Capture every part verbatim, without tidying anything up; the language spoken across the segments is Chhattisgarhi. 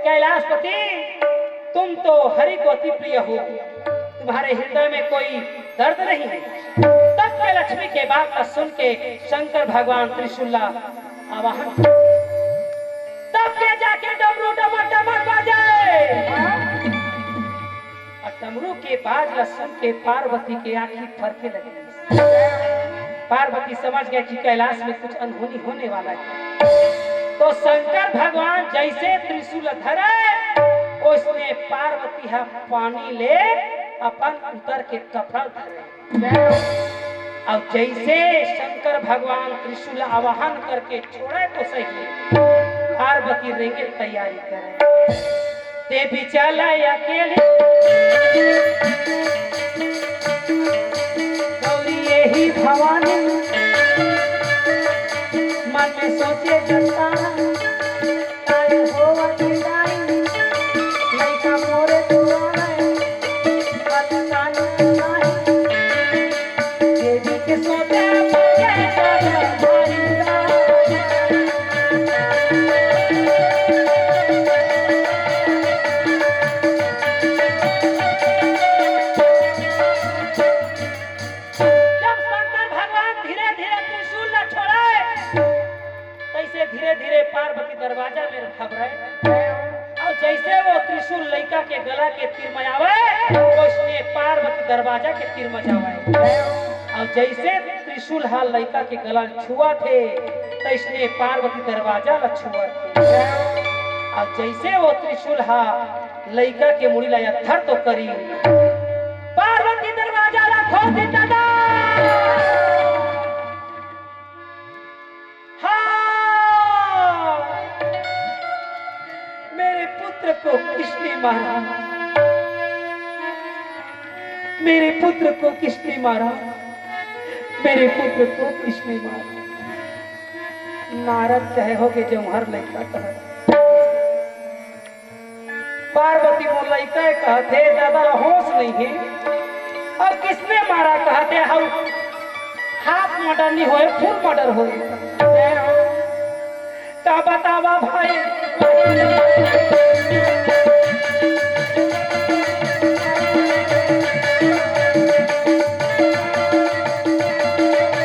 कैलाशपति, तुम तो हरि को अति प्रिय हो, तुम्हारे हृदय में कोई दर्द नहीं है। तब के लक्ष्मी के बात का सुन के शंकर भगवान त्रिशूल ला आवाहन, तब के जाके डमरू डमक डमक बाजे। और डमरू के बाज ला सुन के पार्वती के आंखी फरके लगे। पार्वती समझ गए कि कैलाश में कुछ अनहोनी होने वाला है। तो शंकर भगवान जैसे त्रिशूल धरे, उसने पार्वती हा पानी ले अपन उतर के कपड़ा धरे। और जैसे शंकर भगवान त्रिशूल आवाहन करके छोड़े तो सही, पार्वती रेंगे तैयारी करे। देवी चला अकेली, गौरी यही भवानी, मन में सोचे जता, काय होवत जाई, लइका मोरे दुआरे, पता नहीं। देवी के सोते जब शंकर भगवान धीरे धीरे त्रिशूल ला छोड़े, तैसे धीरे धीरे पार्वती दरवाजा में घबराए। और जैसे वो त्रिशूल लइका के गला के तीर में आवे, वैसने पार्वती दरवाजा के तीर में जावे। और जैसे त्रिशूल हा लइका के गला छुआ थे, तैसने पार्वती दरवाजा ला छुआ थे। और जैसे वो त्रिशूल हा लइका के मुड़ी ला यथर तो करी, पार्वती दरवाजा ला खोल दी दादा। हाँ, मेरे पुत्र को किसने मारा? मेरे पुत्र को किसने मारा? मेरे पुत्र को किसने मारा? नारद कहे होगे जौहर लइका कहे। पार्वती मोर लइका कहत हे, दादा ला होश नहीं है। अब किसने मारा कहत हे, हाउ हाफ मर्डर नहीं होए, फुल मर्डर होए। का बतावा भाई?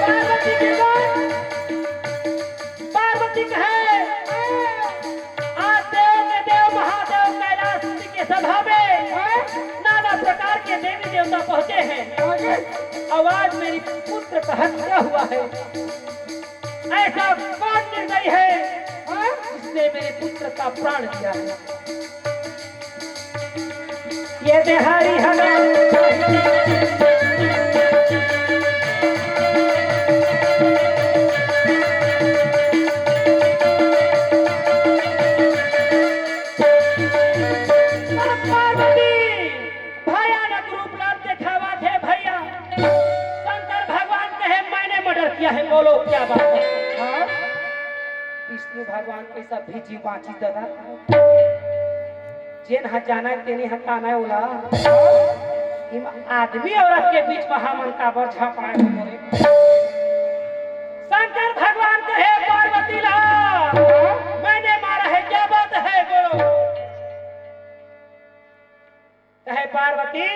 पार्वती के बाद पार्वती कहे, आज देव में देव महादेव कैलाश के सभा में नाना प्रकार के देवी देवता पहुंचे हैं। और आज मेरी पुत्र का हत्या हुआ है। ऐसा कौन निर्दयी है जिसने मेरे पुत्र का प्राण लिया है? ये बिहारी हमें पार्वती भयानक रूप ला देखावत हे भैया। शंकर भगवान कहे, मैंने मर्डर किया है, बोलो क्या बात है? हाँ? विष्णु भगवान कैसा भी जीव बांची दादा। जेन ह जाना है, तेने ह ताना है ओला। इम आदमी औरत के बीच में हमन काबर झपड़ाए हो मोरे? शंकर भगवान कहे पार्वती ला, मैंने मारा है, क्या बात है, बोलो। कहे पार्वती,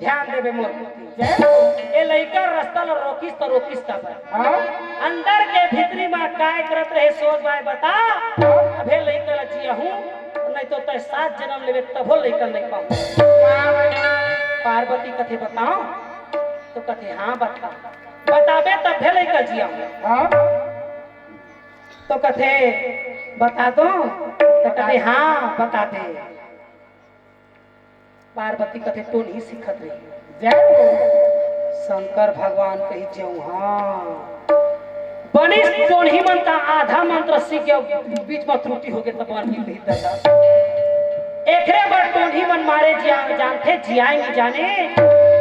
ध्यान देबे मोर कोति। जय हो। ए लइका रस्ता ल रोकिस त रोकिस काबर? हाँ। अंदर के भीतरी मा काय करत रहे सोच बाय बता। हाँ। अभे लइका ल जिया हूँ, नहीं तो तय सात जन्म लेबे तभो लइका नहीं पाऊँ। हाँ। पार्वती कथे बताओ, तो कथे हाँ बता, बताबे तभे लइका जिया हूँ। हाँ। तो कथे बता दो, तो कथे हाँ बता दे। पार्वती कथे टोनही सीखत रही। जय हो। शंकर भगवान कही जय हो। हाँ। बनिस टोनही मन का आधा मंत्र सीख गया, बीच में त्रुटि हो गया, तब बन गई कही दादा। एकरे बर टोनही मन मारे जिया, जानथे जियाए नहीं जाने।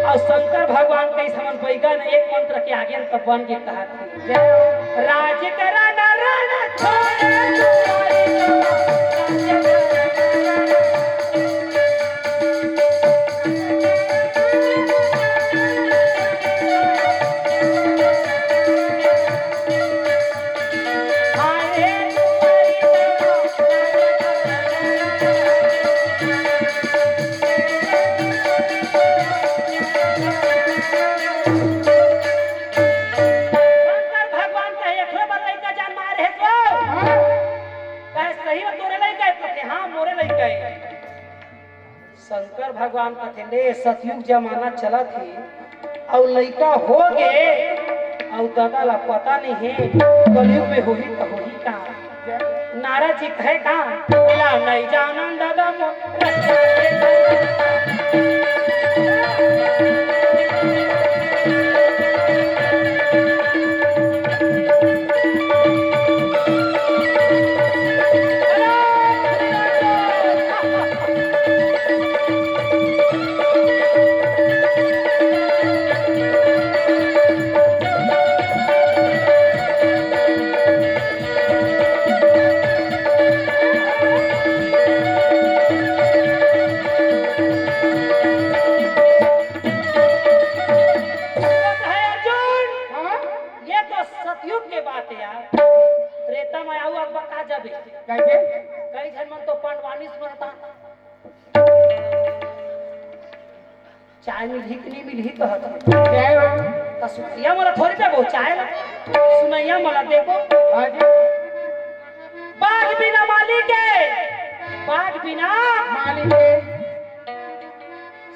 और शंकर भगवान कही हमन बैगन एक मंत्र के आगे न तब बन गए कहा थे। राज करा ना रण छोड़े दुआरी। कथे, हाँ, मोरे लइका हे। शंकर भगवान कथे, ले, सतयुग जमाना चलत हे, अउ लइका हो गे, अउ ददा ला पता नइ हे, कलयुग में होही त होही का? नारद जी कहे का? ला नइ जानन ददा मोर। तो कहे, अर्जुन, हाँ? ये तो सतयुग के बात हे यार। त्रेता में आऊ, अब बता जाबे। कैसे? कई झन मन तो पंडवानी सुनता। चाय मिलही कि नहीं मिलही कहत हे। जय हो। त सुनैया मोला थोड़ी देबो चाय ला। सुनैया मोला देबो। हाँ जी। बाग बिना माली के, बाग बिना माली के।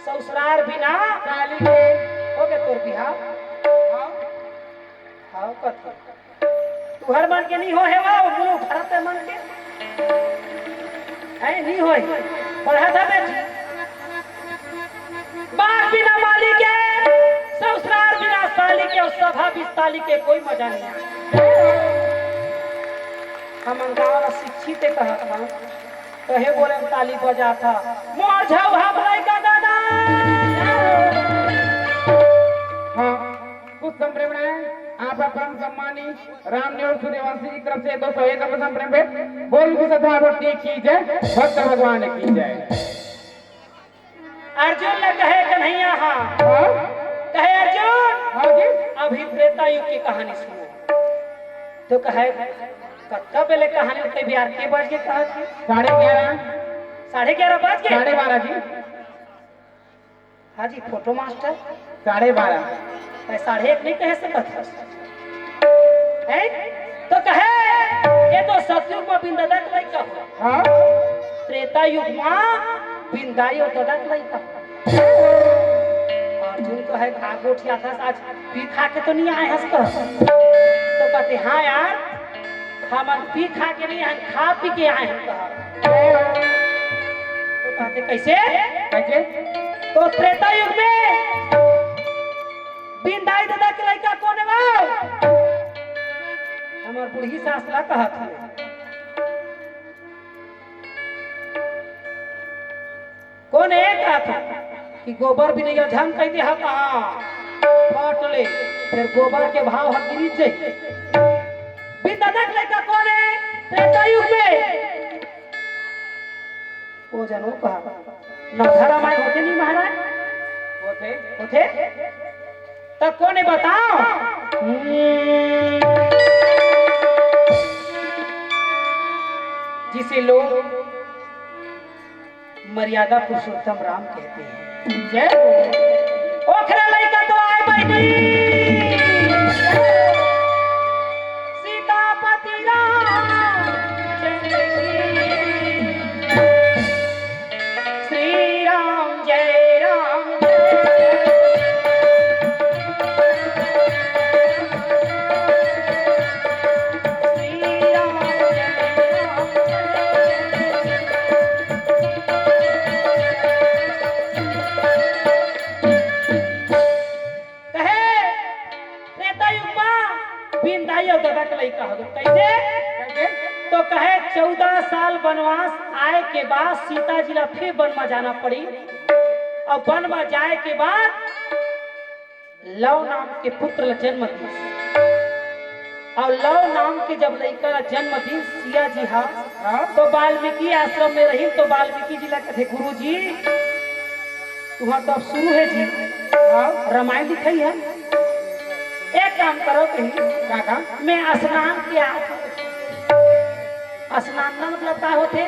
ससुरार बिना साली के। हो गे तोर बिहाव? हाँ। हाँ, कथे। तुहर मन के नहीं हो हे वो, मुलुक भरत मन के। है, नहीं होय। पढ़ा था बेटी। बाग बिना माली के, ससुरार बिना साली के, अउ सभा बिस्ताली के कोई मजा नहीं आय। हमन गाँव ला शिक्षित हे कहत हन, कहे बोले ताली बजात हे, मोर झउहा भाई का दादा। हाँ, कुछ संप्रेम है, आप परम सम्मानी राम नेवल सूर्यवंशी की तरफ से दो सौ एक रुपये संप्रेम भेंट। बोल की श्रद्धा भक्ति की जय, भक्त भगवान की जय। अर्जुन ला कहे कन्हैया हाँ। हाँ? कहे अर्जुन, हाँ जी। अभी त्रेता युग की कहानी सुनो। तो कहे, कतका पहले कहानी होते भी यार, के बज के कहा थी? साढ़े ग्यारह। साढ़े ग्यारह बज गए? साढ़े बारह जी। हाँ जी, फोटो मास्टर। साढ़े बारह। ए, साढ़े एक नहीं कहे सकत हस। हैं? तो कहे, ये तो सतयुग में बिंददा के लइका हो। हाँ? त्रेता युग में बिंदाई अउ ददा के लइका हो। अर्जुन कहे, का गोठियाथस, आज पी खा के तो नहीं आए हस कह? तो कहते, हाँ यार, हमन पी खा के नहीं आए, खा पी के आए हन कहा। तो कहते, कैसे? कैसे? तो त्रेता युग में बिंदाई ददा के लइका कोन हे वो? हमर बूढ़ी सास ला कहत हे। कोन हे कहत हे कि गोबर बिनैया झन कहि दे हा कहा। फट ले, फिर गोबर के भाव ह गिरी जाई। बिंददा के लइका कोन हे? त्रेता युग में। ओ जनो कहा, नवधा रामायण होथे नहीं महाराज? होथे। होथे? त कोन हे बताओ? हम्म। जिसे लोग मर्यादा पुरुषोत्तम राम कहते हैं। जय हो। ओखरे लइका तो आए बहिनी। सीतापति राम चंद्र की। श्री राम जय राम जय। श्री राम जय राम जय। कहे, त्रेता युग मा बिंदाई अउ ददा के लइका हो। कैसे? कैसे? तो कहे, चौदह साल बनवास आए के बाद सीता जी ला फिर वन मा जाना पड़ी। अउ वन मा जाए के बाद लव नाम के पुत्र ला जन्म दिस। अउ लव नाम के जब लइका ला जन्म दिस सिया जी हा, हाँ? तो वाल्मीकि आश्रम में रहिन, तो वाल्मीकि जी ला कथे, "गुरु जी, तुहां तो अब शुरू हे जी, हाँ? रामायण लिखाई हे। एक काम करो कहीं, का काम? मैं स्नान के आ।" स्नान ना मतलब का होथे?